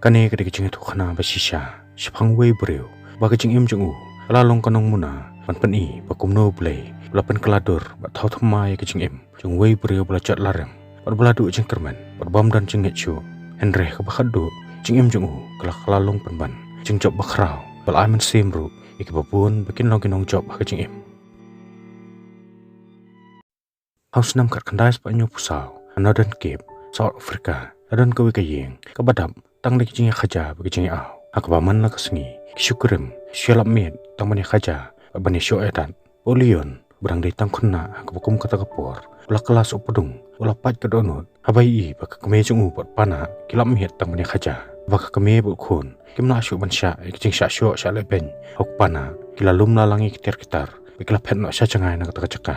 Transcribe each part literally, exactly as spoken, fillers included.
Kane ka dei ka jingïathuhkhana ba shisha shaphang uwei u briew ba ka jingim jong u ka la long ka nongmuna ban pyni ba kumno U Blei u la pynkylla dur bad thaw thymmai ïa ka jingim jong uwei u briew ba la jot la rem bad ba la duh jingkyrmen bad bym don jingngeit shuh. Hynrei ha kaba khatduh, jingim jong u ka la kylla long pynban ka jingjop bakhraw ba la ai mynsiem ruh ïa kiba bun ba kin long ki nongjop ha ka jingim. Ha u snem khatkhyndai spah hynñiewphew saw, ha Northern Cape, South Africa, la don kawei ka ïing kaba dap tang da ki jingïakhaja bad ki jingïaaw, ha kaba man la ka sngi ki shu kurim, ki shu ïalap miet tang ban ïakhaja bad ban ïashoh ïadat. U Leon, uba dang dei tang khynnah ha kaba kum kata ka por, u la kylla suk pdung, u la pait ka dohnud haba ïohi ba ka kmie jong u bad u Panah ki lap miet tang ban ïakhaja, ba ka kmie bad u khun kim lah shuh ban shah ïa ka jingshah shoh shah lehbeiñ ha u Panah. Ki la lum la lang ïa ki tiar ki tar bad ki la phet noh sha jngai na kata ka jaka.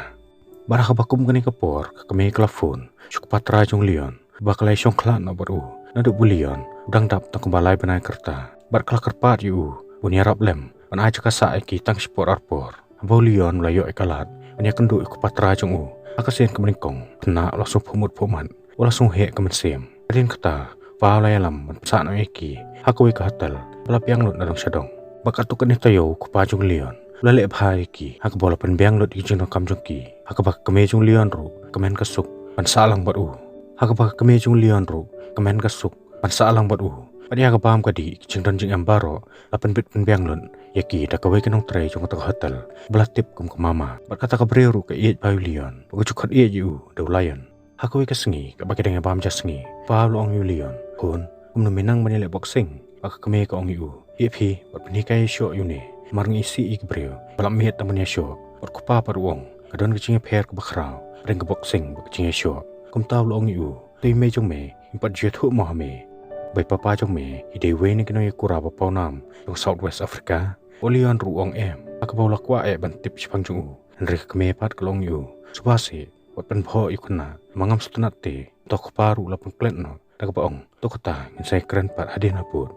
Bad ha kaba kum kane ka por, ka kmie ka la phone sha u kpa trai jong u Leon ba ka la ïashong khlad noh bad u, naduh ba u Leon u dang dap tang kumba lai bnai ka rta. Bad ka la kyrpad ïa u ban ïarap lem ban ai jaka sah ïa ki tang shipor arpor. Haba u Leon u la ïoh ïa ka lad ban ïakynduh ïa u kpa trai jong u, ha ka sien kaba nyngkong u Panah u la sngew phuhmut phuhmat, u la sngew heh ka mynsiem. Hadien kata, u kpa u la ïalam ban pynsah noh ïa ki ha kawei ka hotel ba la biang lut na dong sha dong. Bad katto katne taïew u kpa jong u Leon u la leh bha ïa ki ha kaba u la pynbiang lut ïa ki jingdonkam jong ki, ha kaba ka kmie jong u Leon ruh ka kmen ka suk ban sah lang bad u. Ha kaba ka kmie jong u Leon ruh ka kmen ka suk ban sah lang bad u bad ïa ka bam ka dih, ki jingdon jingem baroh la pynbit pynbiang lut ïa ki da kawei ka nongtrei jong kata ka hotel ba la tip kum ka mama. Bad kata ka briew ruh ka ïeit bha ïa u Leon bad ka ju khot ïeit ïa u da u Lion. Ha kawei ka sngi kaba ki dang ïa bam ja sngi, u kpa u la ong ïa u Leon, "Khun, kumno me nang ban ïaleh boxing?" Bad ka kmie ka ong ïa u, "Ïeh phi bad pynhikai ïa shoh ïa une, namar ngi isih ïa ki briew ba lap miet tang ban ïashoh." Bad u kpa pat u ong, "Ka don ka jingïapher kaba khraw hapdeng ka boxing bad ka jingïashoh." Kumta u la ong ïa u, "To i mei jong me im pat ju ïathuh mo ha me ba i papa jong me i dei uwei na ki nongïakura ba pawnam jong South West Africa?" U Leon ruh u ong em, ha kaba u la kwah eh ban tip shaphang jong u. Hynrei ka kmie pat ka la ong ïa u, "Sngewbha seh, wat pynbhoh ïa u khynnah, namar ngam sngewtynnat te." Uta u kpa ruh u la pynklet noh da kaba ong, "To kata, ngin sa ïakren pat hadien habud."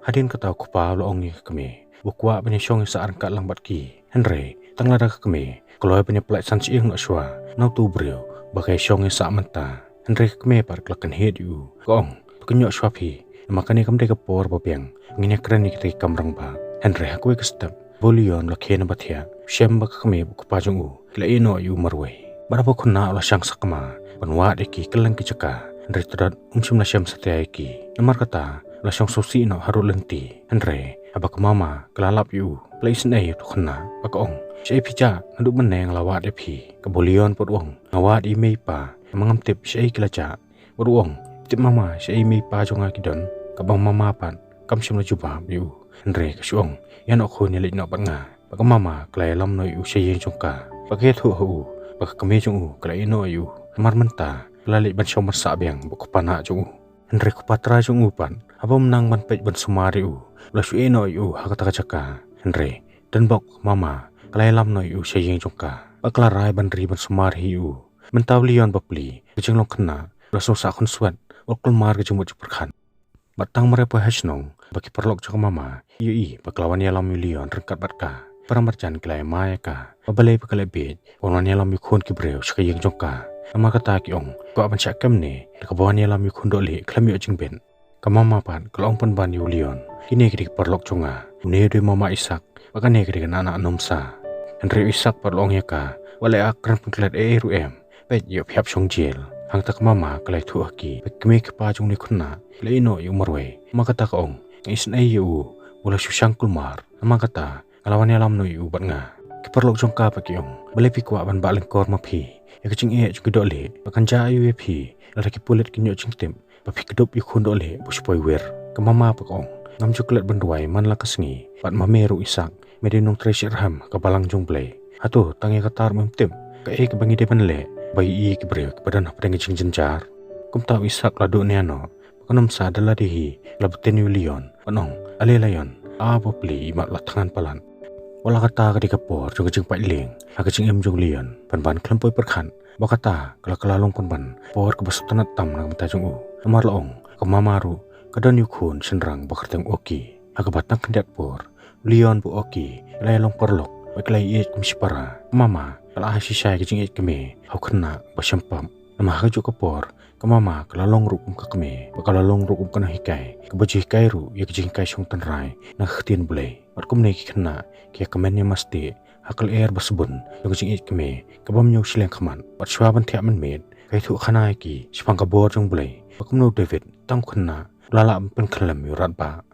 Hadien kata u kpa u la ong ïa ka kmie ba u kwah ban ïashong ïasah ryngkat lang bad ki. Hynrei tang lada ka kmie ka kloi ban ïapynlait san shyieng noh shuwa na uto u briew ba ka ïashong ïasah mynta. Hynrei ka kmie pat ka la kynhied ïa u, ka ong, "To kynnoh shuwa phi, namar kane kam dei ka por ba biang ngin ïakren ïa kita ki kam rangbah." Hynrei ha kawei ka step, ba u Leon u la khie na ba thiah, u shem ba ka kmie bad u kpa jong u ki la ïeh noh ïa u marwei. Bad haba u khynnah u la shang sakma ban wad ïa ki kylleng ki jaka, hynrei Tdot um shym la shem satia ïa ki. Namar kata u la shong sngewsih noh harud lynti. Hynrei haba ka mama ka la lap ïa u, ka la isynei ïa uto u khynnah bad ka ong, "Shaei phi jah? Naduh mynne nga la wad ïa phi." Kaba u Leon pat u ong, "Nga wad ïa i mei i pa, namar ngam tip shaei ki la jah." Bad u ong, "Tip mama shaei i mei i pa jong nga ki don, kaba mama pat kam shym la jubab ïa u." Hynrei ka shu ong, "Ïa noh khun, ïa leit noh bad nga." Bad ka mama ka la ïalam noh ïa u sha ïing jong ka bad ka ïathuh ha u ba ka kmie jong u ka la ïeh noh ïa u. Namar mynta ka la leit ban shong ban sah biang bad u kpa trai jong u. Hynrei u kpa trai jong u pat, haba um nang ban peit ban sumar ïa u, u la shu ïeh noh ïa u ha kata ka jaka. Hynrei don bok ka mama ka la ïalam noh ïa u sha ïing jong ka bad ka la rai ban ri ban sumar hi ïa u. Mynta u Leon bapli, ka jinglong khynnah, u la sngewsah khunswet, u la kulmar ka jingmut jingpyrkhat. Bad tang marwei poi ha shnong, ba ki paralok jong ka mama ki ïohi ba ka la wan ïalam ïa u Leon ryngkat bad ka, para marjan ki la ïamai ïa ka ba balei ba ka leh bieit ban wan ïalam ïa u khun ki briew sha ka ïing jong ka. Namar kata ki ong, kwah ban shah kem ne da kaba wan ïalam ïa u khun dohlieh khlem ïoh jingbit. Ka mama pat ka la ong pynban ïa u Leon, "Kine ki dei ki paralok jong nga, une u dei u mama Isak bad kane ka dei ka nah nah Nomsa." Hynrei u Isak pat u la ong ïa ka, "Wat leh act kren pynklet ei ei ruh em. Peit, ïoh phi hap shong jel." Hangta ka mama ka la ïathuh ha ki ba ki kmie ki kpa jong une u khynnah ki la ïeh noh ïa u marwei. Namar kata ka ong, "Nga isynei ïa u, u la shu shang kulmar. Namar kata nga la wan ïalam noh ïa u bad nga." Ki paralok jong ka pat ki ong, "Balei phi kwah ban bah lyngkor ma phi ïa ka jingeh jong ki dohlieh? Bad kan jia aiu ïa phi lada ki pulit kin ïoh jingtip ba phi kdup ïa u khun dohlieh ba u shu poi wir?" Ka mama pat ka ong, "Ngam ju klet ban duwai man la ka sngi. Bad ma me ruh Isak, me dei u nongtrei shitrhem ha ka balang jong U Blei. Hato tang ïa kata ruh mem tip? Kaei kaba ngi dei ban leh ba ïohi ïa ki briew kiba don hapdeng ka jingjynjar?" Kumta u Isak u la duh nia noh bad ka Nomsa da lade hi ka la btin ïa u Leon bad ong, "Ale Lion, a bapli, imat la thngan palat." Wat la kata ka dei ka por jong ka jingpait lieng ha ka jingim jong u Leon, pynban khlem poi pyrkhat ba kata ka la kylla long pynban por kaba sngewtynnat tam na ka bynta jong u. Namar la ong, ka mama ruh ka don ïa u khun shynrang ba kyrteng Oki. Ha kaba tang khyndiat por, u Leon bad Oki ki la ïalong paralok bad ki la ïeit kum shipara. Ka mama ka la ai shisha ïa ka jingïeit kmie ha u khynnah ba shem pap. Namar ha kajuh ka por Ka mama ka la long ruh kum ka kmie, bad ka la long ruh kum ka nonghikai kaba ju hikai ruh ïa ka jinghikai shong tynrai na ka ktien Blei. Bad kumne ki khynnah ki ïa kmen ïa masteh ha ka lyer ba sbun jong ka jingïeit kmie kaba ym ñiew shiliang khmat. Bad shuwa ban thiah mynmiet, ka ïathuh khana ïa ki shaphang ka bor jong Blei, ba kumno u David, tang u khynnah, u la lah ban pynkhyllem ïa u radbah.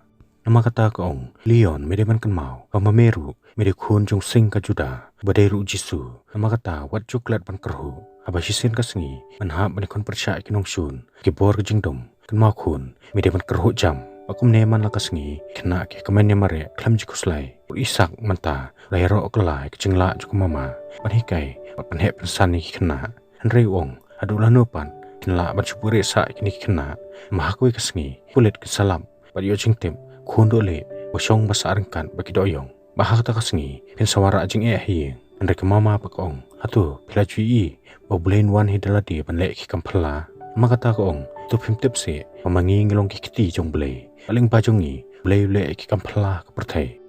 Namar kata ka ong, Leon, me dei ban kynmaw ba ma me ruh me dei khun jong u sing ka Judah, ba dei ruh u Jisu. Namar kata wat ju klet ban kyrhuh. Haba shisien ka sngi men hap ban ïakhun pyrshah ïa ki nongshun ha ki bor ka jingdum. Kynmaw khun, me dei ban kyrhuh jam. Bad kumne man la ka sngi, ki khynnah ki ïa kmen ïa mareh khlem jingkhuslai. U Isaak mynta u la ïaroh kylla ïa ka jinglah jong ka mama ban hikai bad pynheh pynsan ïa ki khynnah. Hynrei u ong, haduh lano pat kin lah ban shu buhrieh sah ïa kine ki khynnah? Namar ha kawei ka sngi ki pulit kin sa lap bad ïoh jingtip, khun dohlieh ba shong ba sah ryngkat bad ki dohïong. Bad ha kata ka sngi phin sa wanrah jingeh ha ïing. Hynrei ka mama pat ka ong, hato phi la ju ïohi ba U Blei un wan hi da lade ban leh ïa ki kam phylla? Namar kata ka ong, to phim tip seh ba ma ngi ngi long ki kti jong U Blei? Bad lyngba jong ngi U Blei u leh ïa ki kam phylla ha ka pyrthei.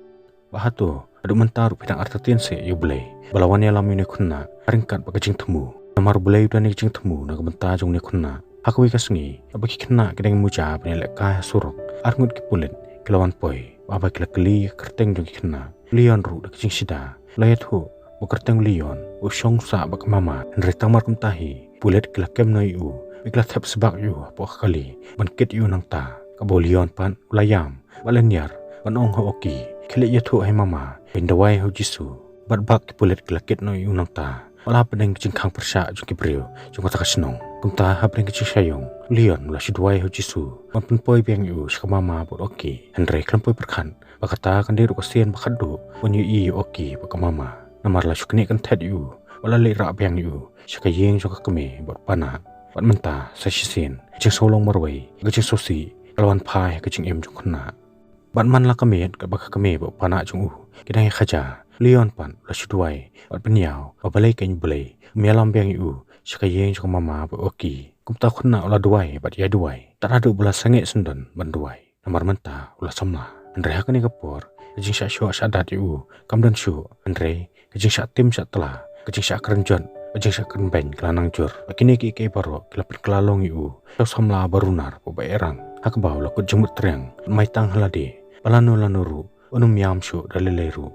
Bad hato haduh mynta ruh phi dang artatien seh ïa U Blei ba la wan ïalam ïa une u khynnah ha ryngkat bad ka jingthmu? Namar U Blei u don ïa ka jingthmu na ka bynta jong une u khynnah. Ha kawei ka sngi, haba ki khynnah ki dang muja ban ïalehkai ha surok, arngut ki pulit ki la wan poi. Bad haba ki la kylli ïa ka kyrteng jong ki khynnah, u Leon ruh da ka jingshida u la ïathuh ba u kyrteng u Leon u shong sah bad ka mama. Hynrei tang mar kumta hi, pulit ki la kem noh ïa u bad ki la thep sbak ïa u hapoh ka kali ban kit ïa u nangta. Katba u Leon pat u la ïam bad lynñiar ban ong ha u Oki, khie leit ïathuh ha i mama ba in duwai ha u Jisu. Bad bak ki pulit ki la kit noh ïa u nangta. Bad la hapdeng ka jingkhang pyrshah jong ki briew jong kata ka shnong, kumta hapdeng ka jingshah ïong, u Leon u la shu duwai ha u Jisu ban pynpoi biang ïa u sha ka mama bad u Oki. Hynrei khlem poi pyrkhat ba kata kan dei ruh ka sien ba khatduh ban ïohi ïa u Oki bad ka mama. Namar la shu knieh kynthet ïa u bad la leit rah biang ïa u sha ka ïing jong ka kmie bad u Panah. Bad mynta sa shisien, ka jingsngewlong marwei, ka jingsngewsih ka la wan phai ha ka jingim jong u khynnah. Bad man la ka miet, katba ka kmie bad u Panah jong u ki dang ïakhaja, u Leon pat u la shu duwai bad pynïaw ba balei kein U Blei um ïalam biang ïa u sha ka ïing jong ka mama bad u Oki. Kumta u khynnah u la duwai bad ïa duwai tad haduh ba la sangeh syndon ban duwai. Namar mynta u la samla. Hynrei ha kane ka por ka jingshah shoh shah dat ïa u kam don shuh. Hynrei ka jingshah tim shah tla, ka jingshah kren jot, ka jingshah kren beiñ ka la nang jur. Bad kine kiei kiei baroh ki la pynkylla long ïa u sha u samla ba runar bad ba ïairang. Ha kaba u la kut jingmut triang, mai tang ha lade ba lano lano ruh un ym ïam shuh da lei lei ruh.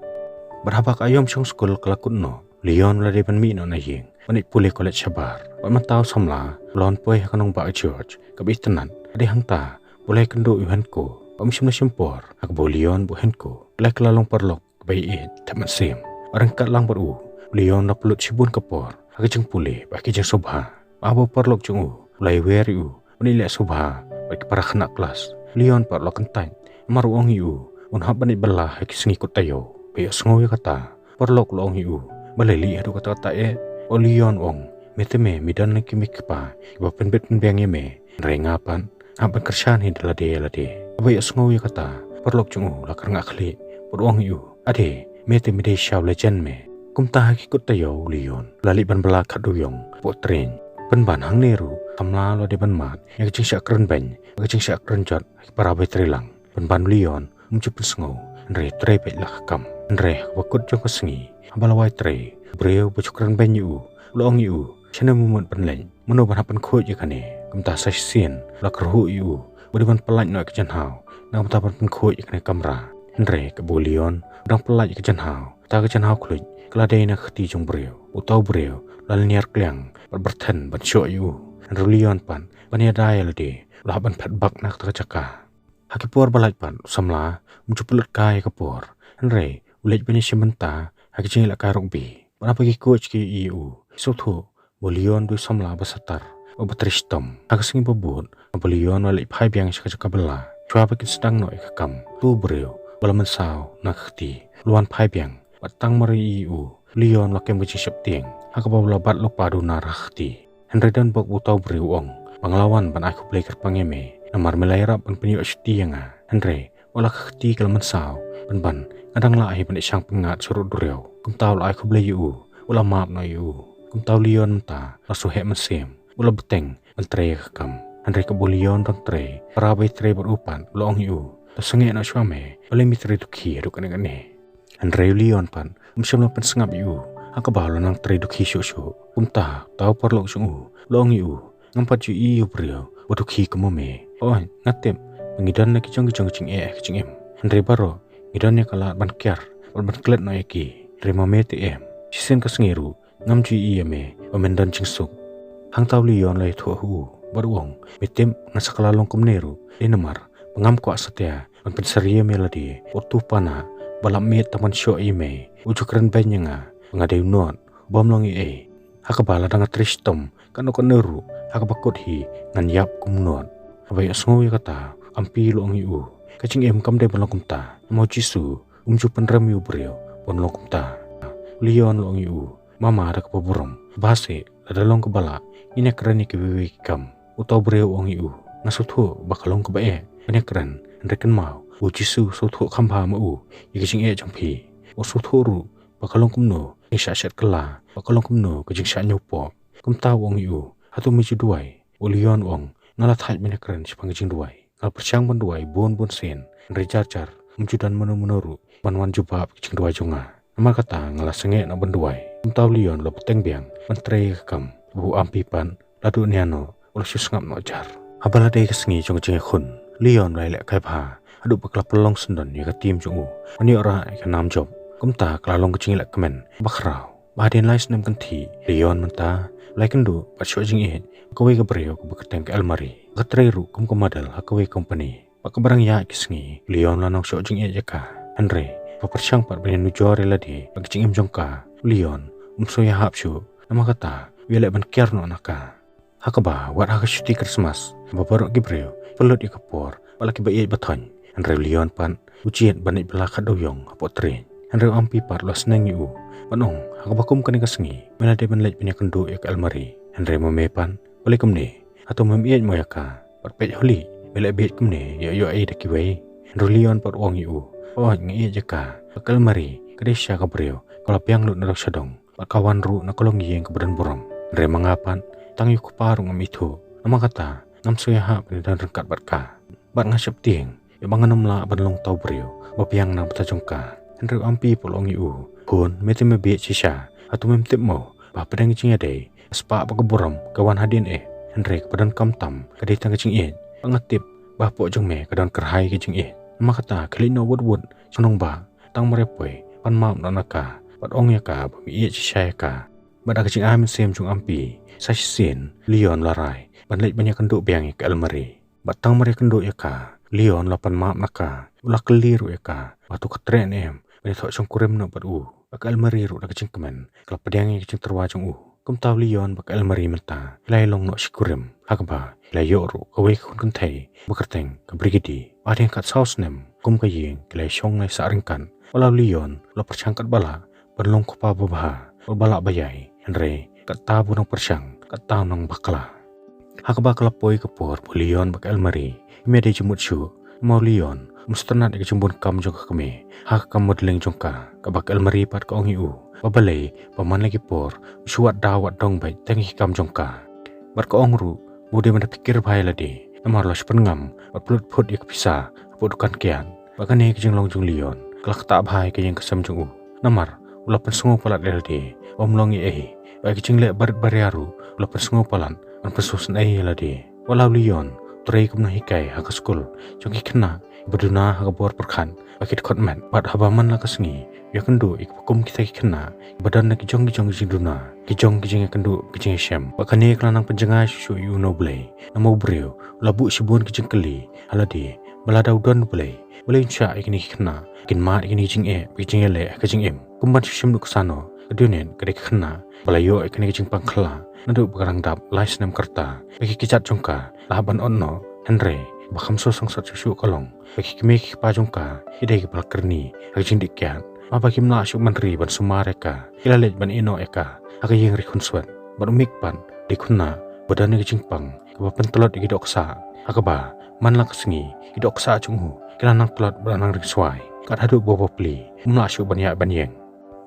Bad haba ka aïom shong skul ka la kut noh, u Leon u la dei ban mih noh na ïing ban leit pule kolej shabar. Bad mynta u samla u la wan poi ha ka nongbah George kaba itynnad. Ka dei hangta ba u la ïakynduh ïa u Henko. Bad ym shym la shim por ha kaba u Leon bad u Henko ki la kylla long paralok kaba ïeit thep mynsiem. Bad ryngkat lang bad u, u Leon u la pynlut shibun ka por ha ka jingpule bad ha ka jingsngewbha. Bad haba u paralok jong u u la ïawer ïa u ban ïaleh sngewbha bad ki para khynnah klas, u Leon pat u la kyntait. Namar u ong ïa u un hap ban leit bylla ha ki sngi kut taïew. Ba ïohsngew ïa kata, u paralok u la ong ïa u, balei leit haduh katta katta eh? Bad u Leon u ong, me te me, me don la ki mei ki kpa kiba pynbit pynbiang ïa me, hynrei nga pat nga hap ban kyrshan hi da lade ïa lade. Haba ïohsngew ïa kata, u paralok jong u u la kyrngah khlieh bad u ong ïa u, ade, me te me dei sha u legend me. Kumta ha ki kut taïew u Leon u la leit ban bylla khatduh ïong hapoh train. Pynban hangne ruh u samla u la dei ban mad ïa ka jingshah kren beiñ bad ka jingshah kren jot ha ki para bai trei lang. Pynban u Leon um ju pynsngew, hynrei u trei beit la ka kam. Hynrei ha kaba kut jong ka sngi, haba la wai trei, u briew ba ju kren beiñ ïa u u la ong ïa u, shano me mut ban leit? Mano ban hap pynkhuid ïa kane? Kumta sa shisien u la kyrhuh ïa u ba u dei ban pyllait noh ïa ka janhau na ka bynta ban pynkhuid ïa kane ka kamra. Hynrei katba u Leon u dang pyllait ïa ka janhau, kata ka janhau khluit ka la dei na ka kti jong u briew. Uta u briew u la lynñiar kliang bad byrthen ban shoh ïa u. Hynrei u Leon pat, ban ïada ïa lade, u la hap ban phet bak na kata ka jaka. Ha ki por ba lait pat u samla um ju pynlut kai ïa ka por, hynrei u leit ban ïashim bynta ha ki jingïalehkai rugby. Bad haba ki coach ki ïohi ïa u, ki sngewthuh ba u Leon u dei u samla ba satar bad ba trei shitom. Ha ka sngi ba bud, haba u Leon u la leit phai biang sha ka jaka bylla, shuwa ba kin sdang noh ïa ka kam, uta u briew uba la mynsaw na ka kti u la wan phai biang. Bad tang mar ïohi ïa u, u Leon u la kem ka jingsheptieng ha kaba u la bat lypa dunar ha ka kti. Hynrei don bok ba uta u briew u ong ba nga la wan ban ai khublei kyrpang ïa me namar me la ïarap ban pynïoh shuti ïa nga. Hynrei wat la ka kti ka la mynsaw, pynban nga dang lah hi ban ïashang pyngngad sha u rud duriaw. Kumta u la ai khublei ïa u, u la map noh ïa u. Kumta u Leon mynta u la shu heh mynsiem, u la bteng ban trei ïa ka kam. Hynrei katba u Leon u dang trei, para bai trei bad u pat u la ong ïa u, to sangeh noh shuwa me, balei me trei dukhi haduh katne katne? Hynrei u Leon pat um shym la pynsngap ïa u ha kaba u la nang trei dukhi shuh shuh. Kumta uta u paralok jong u u la ong ïa u, Ngam pat ju ïohi ïa u briew ba dukhi kum ma me. Hooid, nga tip ba ngi don la ki jong ki jong ki jingeh ha ka jingim. Hynrei baroh ngi don ïa ka lad ban kiar bad ban klet noh ïa ki. Hynrei ma me te em. Shisien ka sngi ruh ngam ju ïohi ïa me ba men don jingsuk. Hangta u Leon u la ïathuh ha u bad u ong, me tip, nga sa kylla long kumne ruh dei namar ba ngam kwah satia ban pynsyriem ïa lade. Uto u Pana ba la miet tang ban shoh ïa me u ju kren beiñ ïa nga ba nga dei u nod, u bym long ei ei. Ha kaba lada nga trei shitom katno katno ruh, ha kaba kut hi ngan ïap kum u nod. Haba ïohsngew ïa kata, u Ampi u la ong ïa u, ka jingim kam dei ban long kumta. Namar u Jisu um ju pynrem ïa u briew ban long kumta. U Leon u la ong ïa u, mama da kaba burom, bad shisha lada long kaba lah ngin ïakren ïa kiwei kiwei ki kam. Uta u briew u ong ïa u, nga sngewthuh ba ka long kaba eh ban ïakren, hynrei kynmaw, u Jisu u sngewthuh kham bha ma u ïa ka jingeh jong phi. U sngewthuh ruh ba ka long kumno ka jingshah shet kylla, ba ka long kumno ka jingshah ñiewpoh. Kumta u ong ïa u, hato me ju duwai? U Leon u ong, nga la thait ban ïakren shaphang ka jingduwai. Nga la pyrshang ban duwai bun bun sien, hynrei jar jar um ju don mano mano ruh ban wan jubab ka jingduwai jong nga. Namar kata nga la sangeh noh ban duwai. Kumta u Leon u la bteng biang ban trei ïa ka kam. Haba u Ampi pat u la duh nia noh, u la shu sngap noh jar. Haba la dei ka sngi jong ka jingïakhun, u Leon u la ïalehkai bha haduh ba ka la pynlong syndon ïa ka team jong u ban ïoh rah ïa ka nam jop. Kumta ka la long ka jingïalehkmen kaba khraw. Bad hadien lai snem kynthih, u Leon mynta u la ïakynduh bad shoh jingïeit bad kawei ka briew kaba kyrteng ka Elmarie, ba ka trei ruh kum ka model ha kawei ka company. Bad kaba dang ïaid ki sngi, u Leon u la nang shoh jingïeit ïa ka. Hynrei kaba pyrshang pat ban ïanujor ïa lade bad ka jingim jong ka, u Leon um sngew ïahap shuh. Namar kata u ïaleh ban kiar noh na ka. Ha kaba wat ha ka shuti Krismas, haba baroh ki briew ki pynlut ïa ka por bad la kiba ïeit ba thoiñ, hynrei u Leon pat u jied ban leit bylla khatduh ïong hapoh tren. Hynrei u Ampi pat u la sneng ïa u ban ong, ha kaba kum kane ka sngi me la dei ban leit ban ïakynduh ïa ka Elmarie. Hynrei ma me pat, balei kumne? Hato mem ïeit mo ïa ka? Bad peit holi, me la bieit kumne, ïoh ïoh ei da kiwei? Hynrei u Leon pat u ong ïa u, hooid, nga ïeit ïa ka. Ka Elmarie ka dei shisha ka briew kaba la biang lut na dong sha dong, bad ka wan ruh na ka longïing kaba don burom. Hynrei ma nga pat, tang ïa u kpa ruh ngam ithuh. Namar kata ngam sngew ïahap ban ïadon ryngkat bad ka. Bad nga sheptieng ïa ba ngan ym lah ban long uta u briew ba biang na ka bynta jong ka. Hynrei u Ampi pat u la ong ïa u, khun, me te me bieit shisha. Hato mem tip mo ba hapdeng ka jingïadei, ka spah bad ka burom ka wan hadien eh, hynrei kaba donkam tam ka dei tang ka jingïeit. Bad nga tip ba hapoh jong me ka don kyrhai ka jingïeit. Namar kata khie leit noh wut wut sha u nongbah, tang mar ïa poi, pan map noh na ka bad ong ïa ka ba me ïeit shisha ïa ka. Bad da ka jingai mynsiem jong u Ampi, sa shisien u Leon u la rai ban leit ban ïakynduh biang ïa ka Elmarie. Bad tang mar ïakynduh ïa ka, u Leon u la pan map na ka, u la kylli ruh ïa ka ba hato ka treh ne em ban ïathoh shongkurim noh bad u. Bad ka Elmarie ruh da ka jingkmen ka la pdiang ïa ka jingtyrwa jong u. Kumta u Leon bad ka Elmarie mynta ki la ïalong noh shi kurim, ha kaba ki la ïoh ruh kawei ka khun kynthei ba kyrteng ka Brigitte. Bad hadien kat saw snem kum ka ïing, ki la ïashong la ïasah ryngkat. Wat la u Leon u la pyrshang katba lah ban long u kpa babha, u ba lah ba ïai, hynrei katta ba u nang pyrshang, katta u nang bakla. Ha kaba ka la poi ka por ba u Leon bad ka Elmarie kim ïadei jingmut shuh, namar u Leon um sngewtynnat ïa ka jingbun kam jong ka kmie ha ka kam modeling jong ka. Kaba ka Elmarie pat ka ong ïa u ba balei ba man la ki por u shu wad daw wad dong beit tang ïa ki kam jong ka. Bad ka ong ruh ba u dei ban da pyrkhat bha ïa lade, namar u la shu pynngam bad pynlut phut ïa ka pisa hapoh dukan kiad. Bad kane ka jinglong jong u Leon ka la ktah bha ïa ka ïing ka sem jong u, namar u la pynsngew palat ïa lade ba um long ei ei. Bad ka jingleh barit baria ruh u la pynsngew palat ban pynsngewsynei ïa lade. Wat la u Leon u trei kum u nonghikai ha ka skul jong ki khynnah ba duna ha ka bor pyrkhat bad ki dkhot met. Bad haba man la ka sngi u ïakynduh ïa kiba kum kita ki khynnah ba don na ki jong ki jong ki jingduna, ki jong ki jingïakynduh, ki jingïashem. Bad kane ka la nang pynjngai shuh shuh ïa u na U Blei, namar u briew u la buh shibun ki jingkylli ha lade ba lada u don U Blei, balei un shah ïa kine ki khynnah ba kin mad ïa kine ki jingeh bad ki jingïaleh ha ka jingim. Kumban shu shim nuksa noh, ka dei une ka dei ka khynnah ba la ïoh ïa kane ka jingpang khyllah naduh ba ka dang dap lai snem ka rta. Bad ki kjat jong ka la hap ban ot noh, hynrei kaba kham sngewsuk shuh shuh ka long ba ki kmie ki kpa jong ka ki dei kiba la kyrni ha ka jingdih kiad. Haba kim lah shuh ban ri ban sumar ïa ka, ki la leit ban ïehnoh ïa ka ha ka ïing ri khunswet. Bad u Mick pat u dei u khynnah ba don ïa ka jingpang kaba pyntlot ïa ki dohksah, ha kaba man la ka sngi ki dohksah jong u ki la nang tlot bad nang ringswai, kat haduh ba u bapli um lah shuh ban ïaid ban ïeng.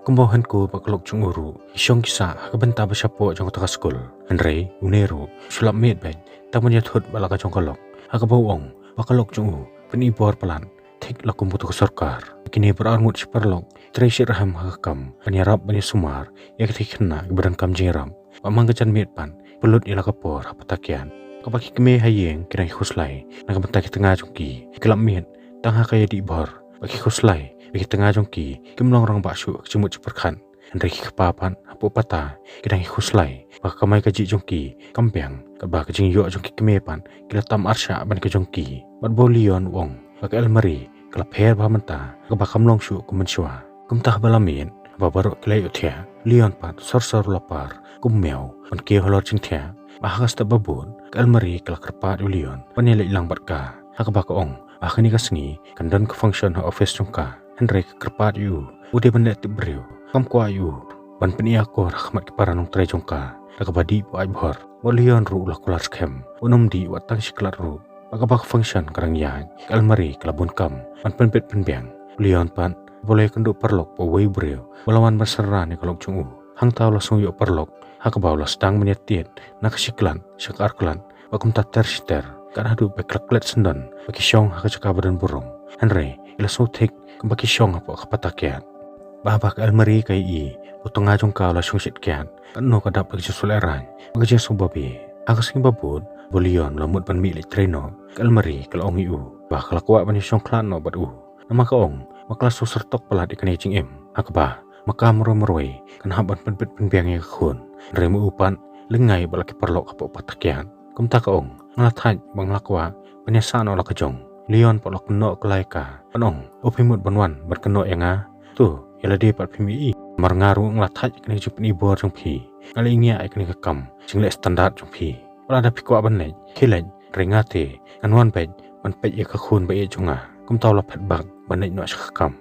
Kumba u Henko bad ka lok jong u ruh ki shong ki sah ha ka bynta ba shapoh jong kata ka skul, hynrei une ruh u shu lap miet beit tang ban ïathut bad la ka jong ka lok, ha kaba u ong ba ka lok jong u pyn-i bor palat thik la kum kato ka sorkar. Kine baroh arngut shi paralok ki trei shitrhem ha ka kam ban ïarap ban ïasumar ïa kita ki khynnah kiba donkam jingïarap. Bad man ka janmiet pat pynlut ïa la ka por ha pata kiad, kaba ki kmie ha ïing ki dang ïakhuslai na ka bynta ki tnga jong ki. Ki lap miet tang ha ka ïadih bor bad ki khuslai ba ki tnga jong ki kim long rangbah shuh ha ka jingmut jingpyrkhat. Hynrei ki kpa pat hapoh pata ki dang ïakhuslai ba ka kamai kajih jong ki kam biang, katba ka jingïoh jong ki kmie pat ki la tam arshah ban ka jong ki. Bad ba u Leon u ong ba ka Elmarie ka la pher bha mynta, kaba kam long shuh kum mynshuwa. Kumta haba la miet, haba baroh ki la ïohthiah, u Leon pat sor sor u la par kum miaw ban kiew halor jingthiah. Bad ha ka step ba bud, ka Elmarie ka la kyrpad ïa u Leon ban ïaleit lang bad ka, ha kaba ka ong ba ha kane ka sngi kan don ka function ha office jong ka. Hynrei ka kyrpad ïa u, u dei ban leh tip briew, kam kwah ïa u ban pynïakor ha khmat ki para nongtrei jong ka da kaba dih buaid bor. Bad u Leon ruh u la kular skhem, un ym dih wat tang shi klat ruh. Bad kaba ka function ka dang ïaid, ka Elmarie ka la bun kam ban pynbit pynbiang. U Leon pat ba u la ïakynduh paralok bad uwei u briew ba la wan ban synran ïa ka lok jong u. Hangta u la sngew ïoh paralok, ha kaba u la sdang ban ïatied na ka shi klat sha ka ar klat, bad kumta ter shi ter, kat haduh ba ki la klet syndon ba ki shong ha ka jaka ba don burom. Hynrei ki la sngew thik kumba ki shong hapoh ka pata kiad. Bad haba ka Elmarie ka ïohi ba u tnga jong ka u la shong shit kiad, katno ka dap da ka jingsngewlehrain bad ka jingsngewbabe. Ha ka sngi ba bud ba u Leon u la mut ban mih leit trei noh, ka Elmarie ka la ong ïa u ba ka la kwah ban ïashong khlad noh bad u. Namar ka ong ba ka la sngewsyrtok palat ïa kane ka jingim, ha kaba ma ka marwei marwei kan hap ban pynbit pynbiang ïa ka khun. Hynrei ma u pat, lyngngai bad la ki paralok hapoh pata kiad. Kumta ka ong, nga la thait ba nga la kwah ban ïasah noh la ka jong. U Leon pat u la kynnoh kylla ïa ka, ban ong, u phi mut ban wan ban kynnoh ïa nga? To, ïa lade pat phim ïohi, namar nga ruh nga la thait ïa kane ka jingpyni bor jong phi. Nga la ïngiah ïa kane ka kam jingleh standard jong phi. Wat lada phi kwah ban leit, khie leit, hynrei nga te ngan wan beit ban peit ïa ka khun ba ïeit jong nga. Kumta u la phet bak ban leit noh sha ka kam.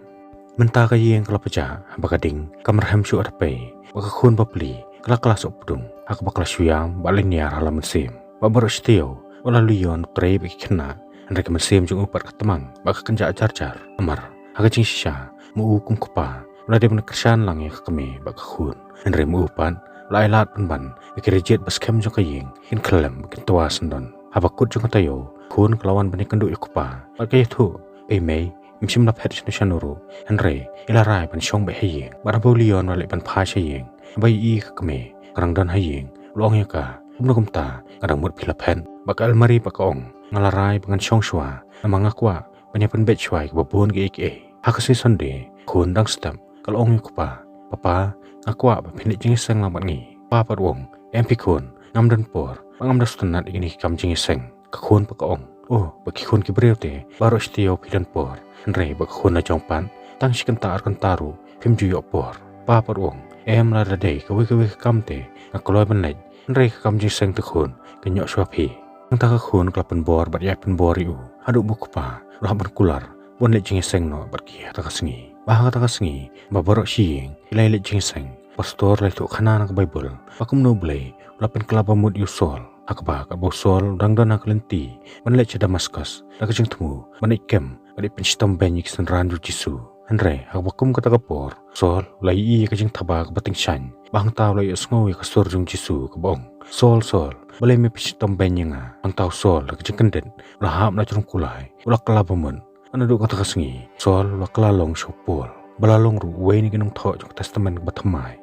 Mynta ka ïing ka la pjah haba ka ding kam rhem shuh ha dpei, bad ka khun ba pli ka la kylla sohpdung, ha kaba ka la shu ïam bad lynñiar ha la mynsiem. Bad baroh shi taïew wat la u Leon u trei bad ki khynnah, hynrei ka mynsiem jong u pat ka tmang bad ka kynjah jar jar. Namar ha ka jingshisha, ma u kum u kpa u la dei ban kyrshan lang ïa ka kmie bad ka khun. Hynrei ma u pat u la ailad pynban ba ki riewjied ba skhem jong ka ïing kin khyllem bad kin twa syndon. Haba kut jong ka taïew, ka khun ka la wan ban ïakynduh ïa u kpa bad ka ïathuh, ei mei, ngim shym la phet shano shano ruh, hynrei ngi la rai ban shong beit ha ïing. Bad haba u Leon u la leit ban phai sha ïing, haba ïohi ïa ka kmie ka dang don ha ïing, u la ong ïa ka, kumno kumta, nga dang mut phi la phet? Bad ka Elmarie pat ka ong, nga la rai ba ngan shong shuwa, namar nga kwah ban ïa pynbeit shuwa ïa kiba bun kiei kiei. Ha ka sngi Sunday, ka khun dang step ka la ong ïa u kpa, papa, nga kwah ba phin leit jingïaseng lang bad ngi. U kpa pat u ong, em phi khun, ngam don por bad ngam da sngewtynnat ïa kine ki kam jingïaseng. Ka khun pat ka ong, oh, ba ki khun ki briew te baroh shi taïew phi don por, hynrei ba ka khun la jong pat, tang shi kynta ar kynta ruh phim ju ïoh por. U kpa pat u ong, em, lada dei kawei kawei ka kam te nga kloi ban leit, hynrei ka kam jingïaseng te khun, kan ïoh shuwa phi. Hangta ka khun ka la pynbor bad ïai pynbor ïa u, haduh ba u kpa u la hap ban kular ban leit jingïaseng noh bad ki ha kata ka sngi. Bad ha kata ka sngi, ba baroh shi ïing ki la ïaleit jingïaseng, u pastor u la ïathuh khana na ka Baibl ba kumno U Blei u la pynkylla bamut ïa u Saul, ha kaba katba u Saul u dang don ha ka lynti ban leit sha Damaskus, da ka jingthmu ban leit kem bad leit pynshitom beiñ ïa ki synran jong U Jisu. Hynrei ha kaba kum kata ka por, u Saul u la ïohi ïa ka jingthaba kaba tyngshaiñ, bad hangta u la ïohsngew ïa ka sur jong U Jisu kaba ong, Saul, Saul, balei me pynshitom beiñ ïa nga? Hangta u Saul da ka jingkyndit u la hap na jrong kulai, u la kylla bamut. Naduh kata ka sngi, u Saul u la kylla long sha u Paul, ba la long ruh uwei na ki nongthoh jong ka Testament kaba Thymmai.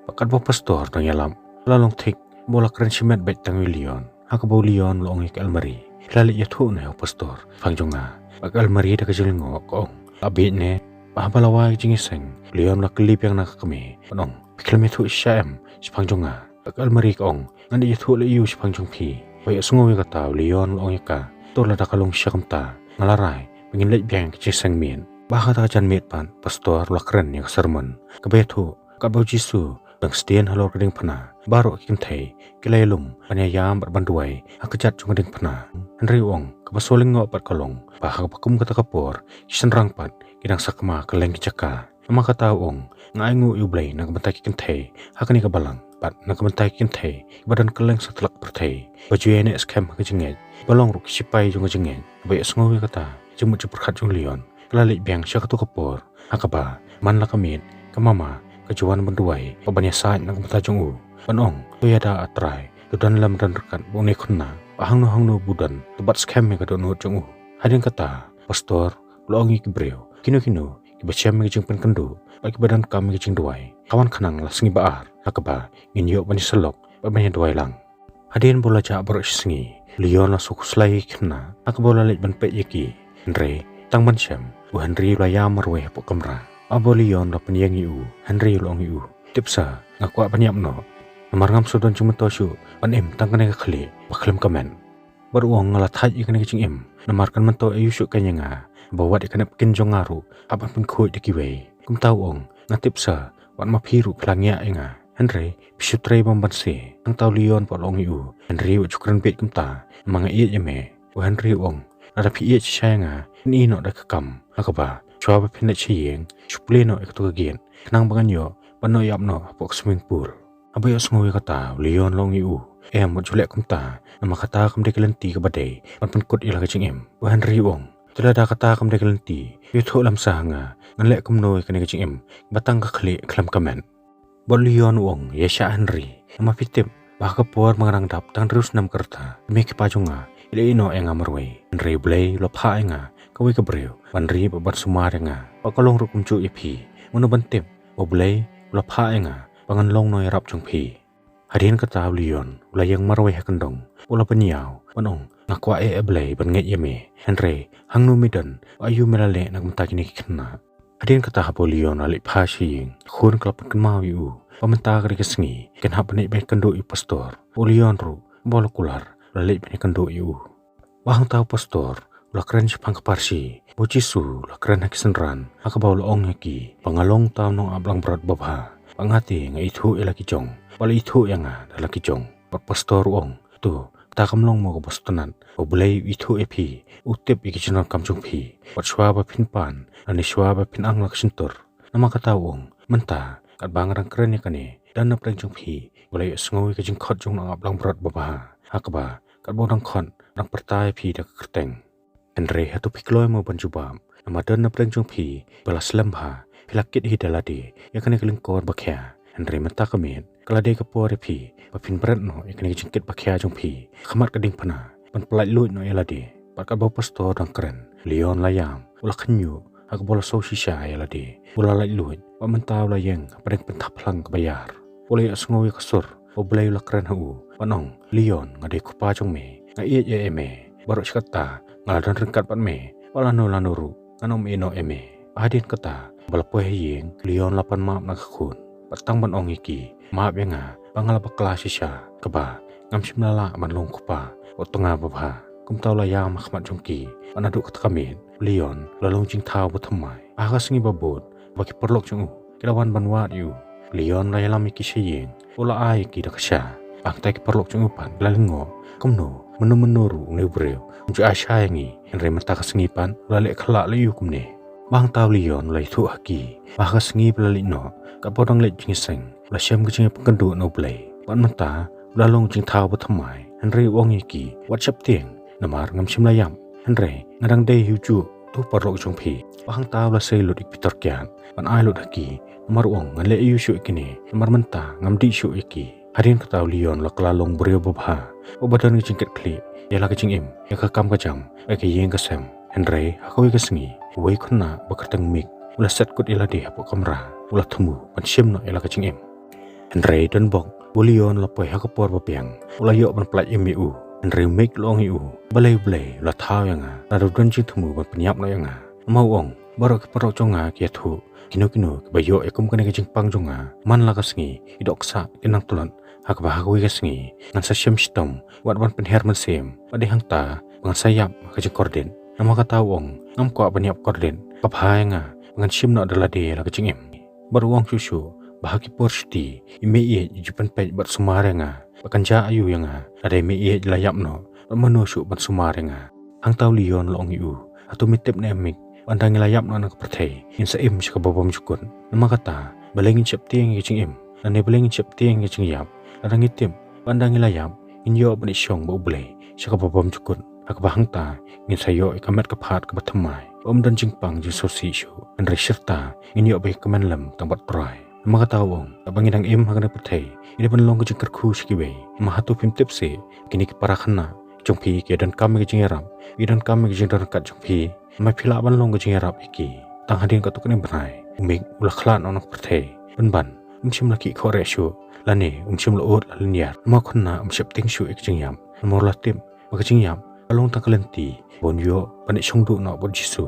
Bad katba u pastor u dang ïalap, ka la long thik ba u la kren shimet beit tang ïa u Leon, ha kaba u Leon u la ong ïa ka Elmarie, phi la leit ïathuh noh ïa u pastor shaphang jong nga? Bad ka Elmarie da ka jinglyngngoh ka ong, lah bieit ne. Bad haba la wai ka jingïaseng, u Leon u la kylli biang na ka kmie, ban ong, phi khlem ïathuh shisha em shaphang jong nga? Bad ka Elmarie ka ong, ngan ïathuh leh ïa u shaphang jong phi. Haba ïohsngew ïa kata, u Leon u la ong ïa ka, to, lada ka long shisha kumta, nga la rai ba ngin leit biang ïa ka jingïaseng miet. Bad ha kata ka janmiet pat, u pastor u la kren ïa ka sermon kaba ïathuh, katba U Jisu u dang sdien halor ka diengphna, baroh ki kynthei ki la ïalum ban ïaïam bad ban duwai ha kjat jong ka diengphna. Hynrei u ong, kaba sngewlyngngoh pat ka long ba ha kaba kum kata ka por, ki shynrang pat ki dang sakma kylleng ki jaka. Namar kata u ong, nga ainguh ïa U Blei na ka bynta ki kynthei ha kane ka balang, bad na ka bynta ki kynthei kiba don kylleng satlak pyrthei, ba ju ïaineh skhem ha ka jingngeit, ba long ruh ki shipai jong ka jingngeit. Haba ïohsngew ïa kata, ka jingmut jingpyrkhat jong u Leon ka la leit biang sha kato ka por, ha kaba man la ka miet, ka mama ka ju wan ban duwai bad ban ïasaid na ka bynta jong u, ban ong, to ïada, A Trai, to don lem don ryngkat bad une u khynnah, bad hangno hangno ba u don, to bat skhem ïa ka dohnud jong u. Hadien kata, u pastor u la ong ïa ki briew, kino kino kiba shem ïa ka jingpynkynduh bad kiba donkam ïa ka jingduwai, ka wan khnang la sngi ba ar, ha kaba ngin ïoh ban ïasyllok bad ban ïaduwai lang. Hadien ba la jah baroh shi sngi, u Leon la shu khuslai ïa ki khynnah ha kaba u la leit ban peit ïa ki. Hynrei tang ban shem, u Henry u la ïam marwei hapoh kamra. Haba u Leon u la pynïeng ïa u, u Henry u la ong ïa u, "Tip sa, nga kwah ban ïap noh, namar ngam shu don jingmyntoi shuh ban im tang kane ka khlieh ba khlem ka met. Bad u ong, nga la thait ïa kane ka jingim namar kan myntoi aïu shuh kein ïa nga, ba wat ïa ka nepkin jong nga ruh hap ban pynkhuid da kiwei. Kumta u ong, nga tip sa wat ma phi ruh phi la ngiah ïa nga. Hynrei phi shu trei bymman shi." Hangta u Leon pat u la ong ïa u, "Henry, wat shu kren bieit kumta, namar nga ïeit ïa me." U Henry u ong, "Lada phi ïeit shisha ïa nga, pyni noh da ka kam, ha kaba shuwa ba phin leit sha ïing, shu plie noh ïa kato ka gate, khnang ba ngan ïoh ban noh ïap noh hapoh ka swimming pool." Haba ïohsngew ïa kata, u Leon u la ong ïa u, "Em, wat ju leh kumta, namar kata kam dei ka lynti kaba dei ban pynkut ïa la ka jingim." U Henry u ong, "Te lada kata kam dei ka lynti, ïathuh lem sa ha nga, ngan leh kumno ïa kane ka jingim ba tang ka khlieh khlem ka met?" Bad u Leon u ong, "Ïa shah Henry, namar phi tip ba ha ka por ba nga dang dap tang hynriew snem ka rta, ki mei ki pa jong nga ki la ïehnoh ïa nga marwei. Hynrei U Blei u la phah ïa nga kawei ka briew ban ri bad ban sumar ïa nga, bad ka long ruh kumjuh ïa phi. Mano ban tip ba U Blei u la phah ïa nga ba ngan long u nongïarap jong phi." Hadien kata u Leon u la ïeng marwei ha kyndong, u la pynïaw ban ong, "Nga kwah eh, eh Blei, ban ngeit ïa me. Hynrei hangno me don, aïu me la leh na ka bynta kine ki khynnah?" Hadien kata haba u Leon u la leit phai sha ïing, ka khun ka la pynkynmaw ïa u ba mynta ka dei ka sngi kin hap ban ïakynduh ïa u pastor. U Leon ruh, ba u la kular, u la leit ban ïakynduh ïa u. Ba hangta u pastor u la kren shaphang ka parshi ba u Jisu u la kren ha ki synran, ha kaba u la ong ïa ki ba, "Nga long uta u nongap langbrot babha, ba nga te nga ithuh ïa la ki jong, ba la ithuh ïa nga da la ki jong." Bad u pastor u ong, "To, kata kam long mo kaba sngewtynnat? U Blei u ithuh ïa phi, u tip ïa ki jingdonkam jong phi, wat shuwa ba phin pan lane shuwa ba phin ang la ka shyntur." Namar kata u ong, "Mynta katba nga dang kren ïa kane, don napdeng jong phi ba la ïohsngew ïa ka jingkhot jong u nongap langbrot babha, ha kaba katba u dang khot, u dang pyrta ïa phi da ka kyrteng. Hynrei hato phi kloi mo ban jubab? Namar don napdeng jong phi ba la slem bha, phi la kit hi da lade ïa kane ka lyngkor ba khia. Hynrei mynta ka miet ka la dei ka por ïa phi ba phin bret noh ïa kane ka jingkit ba khia jong phi ha khmat ka diengphna, ban pyllait luid noh ïa lade." Bad katba u pastor u dang kren, u Leon u la ïam, u la khynñiuh, ha kaba u la sngewshisha ïa lade, u la lait luid, bad mynta u la ïeng hapdeng ka pynthap phlang kaba ïar. U la ïohsngew ïa ka sur ba U Blei u la kren ha u ban ong, "Leon, nga dei u kpa jong me, nga ïeit ïa me. Baroh shi katta nga la don ryngkat bad me, bad lano lano ruh ngan ym ïehnoh ïa me." Hadien kata, ba la poi ha ïing, u Leon u la pan map na ka khun, bad tang ban ong ïa ki, "Map ïa nga ba nga la bakla shisha, kaba ngam shym la lah ban long u kpa bad u tnga babha." Kumta u la ïam ha khmat jong ki, bad naduh kata ka miet u Leon u la long jingthaw ba thymmai. Ha ka sngi ba bud, ba ki paralok jong u ki la wan ban wad ïa u, u Leon u la ïalam ïa ki sha ïing, u la ai ïa ki da ka sha. Hangta ki paralok jong u pat ki la lyngngoh, "Kumno, mynno mynno ruh une u briew um ju ai sha ïa ngi, hynrei mynta ka sngi pat u la leh khlak la ïa u kumne?" Ba hangta u Leon u la ïathuh ha ki ba ha ka sngi ba la leit noh, katba u dang leit jingïaseng, u la shem ka jingïapynkynduh na U Blei, bad mynta u la long jingthaw ba thymmai. Hynrei u ong ïa ki, "Wat sheptieng, namar ngam shym la ïap, hynrei nga dang dei hi juh utu u paralok jong phi." Ba hangta u la sei lut ïa ki pyndonkam ban ai lut ha ki, namar u ong, "Ngan leh aïu shuh ïa kine, namar mynta ngam dih shuh ïa ki." Hadien kata u Leon u la kylla long u briew babha, uba don ka jingkitkhlieh ïa la ka jingim, ïa ka kam ka jam, ïa ka ïing ka sem. Hynrei ha kawei ka sngi, uwei u khynnah ba kyrteng u Mick u la set kut ïa lade hapoh kamra, u la thmu ban shim noh ïa la ka jingim. Hynrei don bok ba u Leon u la poi ha ka por ba biang, u la ïoh ban pyllait im ïa u. Hynrei u Mick u la ong ïa u, "Balei, balei u la thaw ïa nga, lada u don jingthmu ban pynïap noh ïa nga?" Namar u ong, "Baroh ki paralok jong nga ki ïathuh, kino kino kiba ïoh ïa kum kane ka jingpang jong nga man la ka sngi, ki dohksah kin nang tlot, ha kaba ha kawei ka sngi ngan sa shem shitom wat ban pynher mynsiem, bad dei hangta ba ngan sa ïap ha ka jingkordit. Namar kata," u ong, "ngam kwah ban ïap kordit, ka bha ïa nga ba ngan shim noh da lade la ka jingim." Bad u ong shuh shuh ba ha ki por shuti, i meiieit i ju pynpeit bad sumar ïa nga, bad kan jia aïu ïa nga lada i meiieit i la ïap noh, bad mano shuh ban sumar ïa nga? Hangta u Leon u la ong ïa u, "Hato me tip ne em Mick, ba ynda ngi la ïap noh na ka pyrthei, ngin sa im sha kaba bymjukut? Namar kata, balei ngin sheptieng ïa ka jingim, lane balei ngin sheptieng ïa ka jingïap? Lada ngi tip ba ynda ngi la ïap, ngin ïoh ban ïashong bad U Blei sha kaba bymjukut, ha kaba hangta ngin sa ïoh ïa ka met ka phad kaba thymmai, ba ym don jingpang jingsngewsih shuh, hynrei shirta ngin ïoh bad ïa ka kmen lem tang bad U Trai. Namar kata u ong, katba ngi dang im ha kane ka pyrthei, ngi dei ban long ka jingkyrkhu sha kiwei. Namar hato phim tip shuh, kine ki para khynnah jong phi ki ïa donkam ïa ka jingïarap, ki ïa donkam ïa ka jingdon ryngkat jong phi. Namar phi lah ban long ka jingïarap ïa ki. Tang hadien katto katne bnai, u Mick u la khlad noh na ka pyrthei, pynban um shym la khih khohreh shuh, lane um shym la ud la lynñiar. Namar khynnah um sheptieng shuh ïa ka jingïap, namar u la tip ba ka jingïap ka long tang ka lynti ban ïoh ban ïashong duh noh bad U Jisu.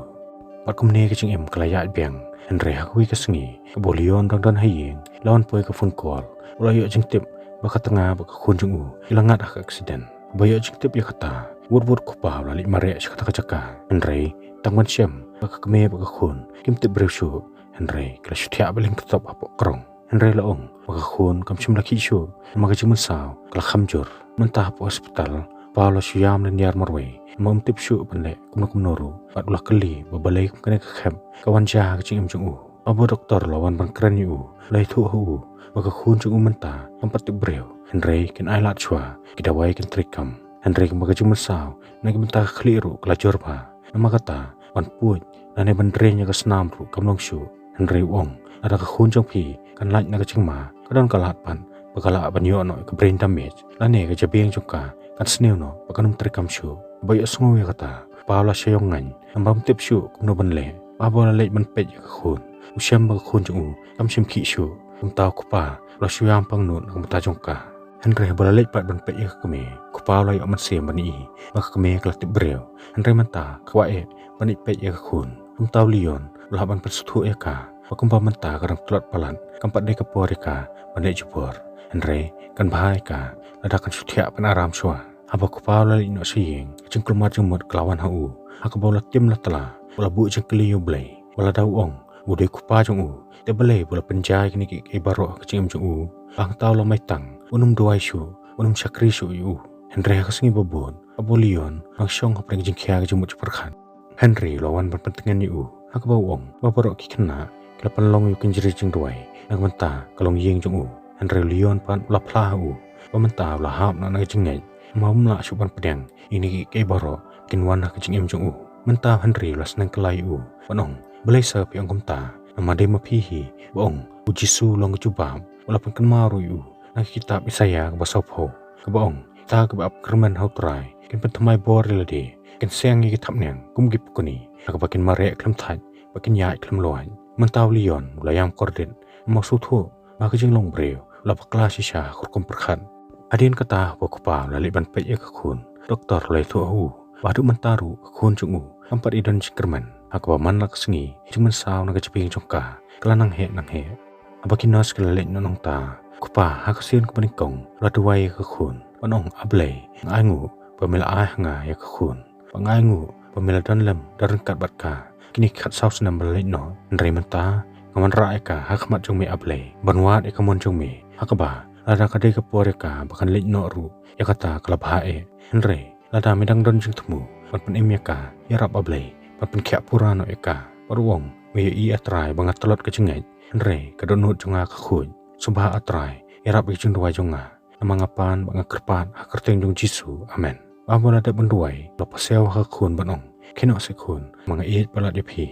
Bad kumne ka jingim ka la ïaid biang. Hynrei ha kawei ka sngi, haba u Leon dang don ha ïing, la wan poi ka phone call. U la ïoh jingtip ba ka tnga bad ka khun jong u ki la ngat ha ka accident. Haba ïoh jingtip ïa kata, wut wut u kpa u la leit mareh sha kata ka jaka. Hynrei tang ban shem ba ka kmie bad ka khun kim tip briew shuh, hynrei ki la shu thiah beit lyngkotop hapoh krong. Hynrei la ong ba ka khun kam shym la khih shuh, namar ka jingmynsaw ka la kham jur. Mynta hapoh hospital, u kpa u la shu ïam lynñiar marwei, namar um tip shuh ban leh kumno kumno ruh. Bad u la kylli ba balei kum kane ka khep ka wan jia ha ka jingim jong u. Haba u doktor u la wan ban kren ïa u, u la ïathuh ha u ba ka khun jong u mynta kam pat tip briew, hynrei kin ailad shuwa, ki dawai kin treikam. Hynrei kumba ka jingmynsaw na ki bynta ka khlieh ruh ka la jur bha, namar kata ban puid lane ban dren ïa ka snam ruh kam long shuh. Hynrei u ong, lada ka khun jong phi kan lait na ka jingma, ka don ka lad pat ba ka lah ban ïoh noh ïa ka brain damage, lane ka jabieng jong ka kan sniew noh bad kan ym treikam shuh. Haba ïohsngew ïa kata, u kpa u la shah ïong ngaiñ, namar um tip shuh kumno ban leh. Haba u la leit ban peit ïa ka khun, u shem ba ka khun jong u kam shym khih shuh. Kumta u kpa u la shu ïam pangnud na ka bynta jong ka. Hynrei haba u la leit pat ban peit ïa ka kmie, u kpa u la ïoh mynsiem ban ïohi ba ka kmie ka la tip briew. Hynrei mynta ka kwah eh ban leit peit ïa ka khun. Kumta u Leon u la hap ban pynsngewthuh ïa ka ba kumba mynta ka dang tlot palat, kam pat dei ka por ïa ka ban leit jubor. Hynrei kan bha ïa ka lada kan shu thiah pynaram shuwa. Haba u kpa u la leit noh sha ïing, ka jingkulmar jingmut ka la wan ha u. Ha kaba u la tim la tla, u la buh jingkylli ïa U Blei, ba lada u ong u dei u kpa jong u, te balei ba u la pynjah ïa kine kiei kiei baroh ha ka jingim jong u? Ba hangta u la maitang, un ym duwai shuh, un ym shakri shuh ïa u. Hynrei ha ka sngi ba bud, haba u Leon u dang shong hapdeng ka jingkhia ka jingmut jingpyrkhat, Henry u la wan ban pyntngen ïa u. Ha kaba u ong ba baroh ki khynnah ki la pynlong ïa u kynjri jingduwai na ka bynta ka longïing jong u. Hynrei u Leon pat u la phla ha u ba mynta u la hap noh na ka jingngeit, namar um lah shuh ban pdiang ïa kine kiei kiei baroh kin wan ha ka jingim jong u. Mynta u Henry u la sneng kylla ïa u ban ong, balei sa phi ong kumta? Namar dei ma phi hi ba ong U Jisu u long ka jubab. U la pynkynmaw ruh ïa u na ka kitab Isaïah kaba sawphew, kaba ong, kita kiba ap kyrmen ha U Trai kin pynthymmai bor ïa lade, kin seng ïa ki thapniang kum ki pukni, ha kaba kin mareh khlem thait bad kin ïaid khlem luid. Mynta u Leon u la ïam kordit, namar u sngewthuh ba ka jinglong briew u la bakla shisha ha ka rukom pyrkhat. Hadien kata haba u kpa u la leit ban peit ïa ka khun, u doktor u la ïathuh ha u ba haduh mynta ruh ka khun jong u kam pat ïadon jingkyrmen, ha kaba man la ka sngi ka jingmynsaw na ka jabieng jong ka ka la nang heh nang heh. Haba ki nurse ki la leit noh nangta, u kpa ha ka sien kaba nyngkong u la duwai ïa ka khun ban ong, A Blei, nga ainguh ba me la ai ha nga ïa ka khun, ba nga ainguh ba me la don lem don ryngkat bad ka kine ki khatsaw snem ba la leit noh. Hynrei mynta nga wanrah ïa ka ha khmat jong me, A Blei, ban wad ïa ka mon jong me, ha kaba lada ka dei ka por ïa ka ba kan leit noh ruh, ïa kata ka la bha eh. Hynrei lada me dang don jingthmu ban pynim ïa ka, ïarap, A Blei, ban pynkhiah pura noh ïa ka. Bad u ong, me ïohi, A Trai, ba nga tlot ka jingngeit, hynrei ka dohnud jong nga ka khuid. Sngewbha, A Trai, ïarap ïa ka jingduwai jong nga. Namar nga pan bad nga kyrpad ha ka kyrteng jong U Jisu. Amen. Bad haba u la dep ban duwai, u la pasiaw ha ka khun ban ong, khie noh seh khun, namar nga ïeit palat ïa phi.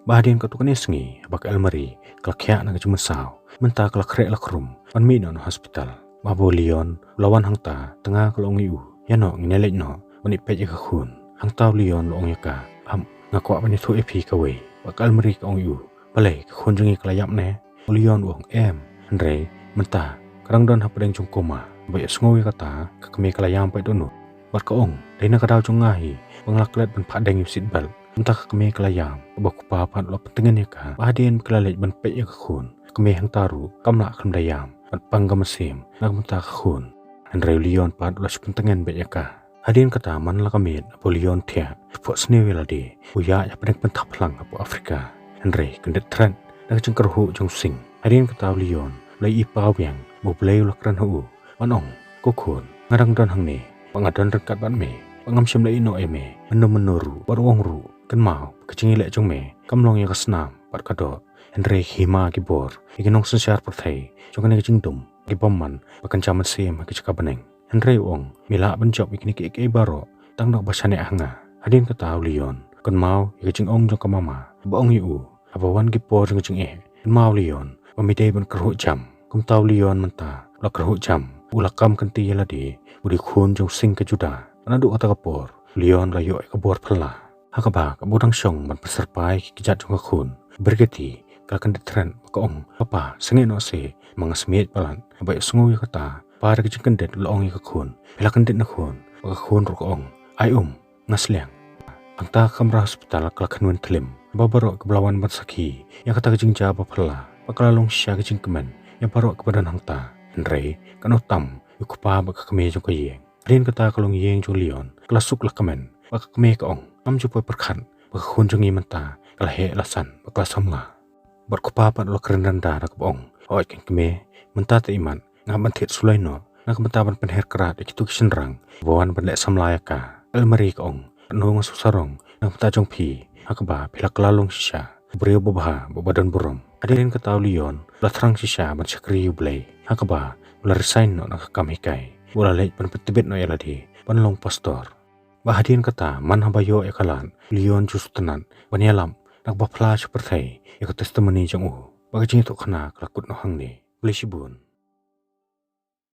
Bad hadien katto katne sngi, haba ka almari ka la khiah na ka jingmynsaw, mynta ka la khreh la khrum ban mih noh na hospital. Bad haba u Leon u la wan hangta, tnga ka la ong ïa u, ïa noh, ngin ïa leit noh ban ïa peit ïa ka khun. Hangta u Leon u la ong ïa ka, ap, nga kwah ban ïathuh ïa phi kawei. Bad ka almari ka ong ïa u, balei, ka khun jong ngi ka la ïap ne? U Leon u ong, em, hynrei mynta ka dang don hapdeng jong u koma. Haba ïohsngew ïa kata, ka kmie ka la ïam pait dohnud bad ka ong, dei na ka daw jong nga hi ba nga la klet ban phah deng ïa u seat belt. Mynta ka kmie ka la ïam, bad u kpa pat u la pyntngen ïa ka ba hadien ba ki la leit ban peit ïa ka khun, ka kmie hangta ruh kam lah khlem da ïam bad pang ka mynsiem na ka bynta ka khun. Hynrei u Leon pat u la shu pyntngen beit ïa ka. Hadien kata man la ka miet, haba u Leon u thiah, u phohsniew ïa lade, u ïaid hapdeng pynthap phlang hapoh Africa. Hynrei kyndit thret na ka jingkyrhuh jong u sing. Hadien kata u Leon u la ïohi paw biang ba U Blei u la kren ha u ban ong, ko khun, nga dang don hangne bad nga don ryngkat bad me, bad ngam shym la ïehnoh ïa me mynno mynno ruh. Bad u ong ruh, kynmaw ba ka jingïaleh jong me kam long ïa ka snam bad ka doh, hynrei ki hima ki bor ïa ki nongsynshar pyrthei jong kane ka jingdum, ki bymman ba kan jam mynsiem ha ki jaka bneng. Hynrei u ong, me lah ban jop ïa kine kiei kiei baroh, tang noh ba shaniah ha nga. Hadien kata u Leon u kynmaw ïa ka jingong jong ka mama ba ong ïa u, haba wan ki por jong ka jingeh, kynmaw Leon, ba me dei ban kyrhuh jam. Kumta u Leon mynta u la kyrhuh jam, u la kam kynti ïa lade ba u dei u khun jong u sing ka Judah. Naduh kata ka por u Leon u la ïoh ïa ka bor phylla, ha kaba, kaba u dang shong ban pynsyrpai ïa ki kjat jong ka khun, ka brigadier, ka la kyndit thret bad ka ong, "Papa, sangeh noh se, ma nga smiej palat." Haba ïohsngew ïa kata, pa da ka jingkyndit u la ong ïa ka khun, "Phi la kyndit na khun?" Bad ka khun ruh ka ong, "Ai um, nga sliang." Hangta ka kamra hospital ka la kynwin thlim, haba baroh kiba la wan ban sakhi ïa kata ka jingjia ba phylla, bad ka la long shisha ka jingkmen ïa baroh kiba don hangta. Hynrei katno tam ïa u kpa bad ka kmie jong ka ïing. Hadien kata ka longïing jong u Leon ka la suk la kmen, bad ka kmie ka ong, "Ngam ju poi pyrkhat ba ka khun jong ngi mynta ka la heh la san bad ka la samla." Bad u kpa pat u la kren rynda da kaba ong, "Hooid keiñ kmie, mynta te imat nga hap ban thied suloi noh, na ka bynta ban pynher krad ïa kito ki shynrang ba wan ban leh samla ïa ka." Ka Elmarie ka ong, "Katno nga sngewsarong na ka bynta jong phi, ha kaba phi la kylla long shisha u briew babha bad ba don burom." Hadien kata u Leon u la thrang shisha ban shakri ïa U Blei, ha kaba u la resign noh na ka kam hikai, u la leit ban pyntbit noh ïa lade ban long pastor. Bad hadien kata, man haba ïoh ïa ka lad, u Leon u ju sngewtynnat ban ïalap na kaba phylla sha pyrthei ïa ka testimony jong u. Bad ka jingïathuhkhana ka la kut noh hangne. Khublei shibun.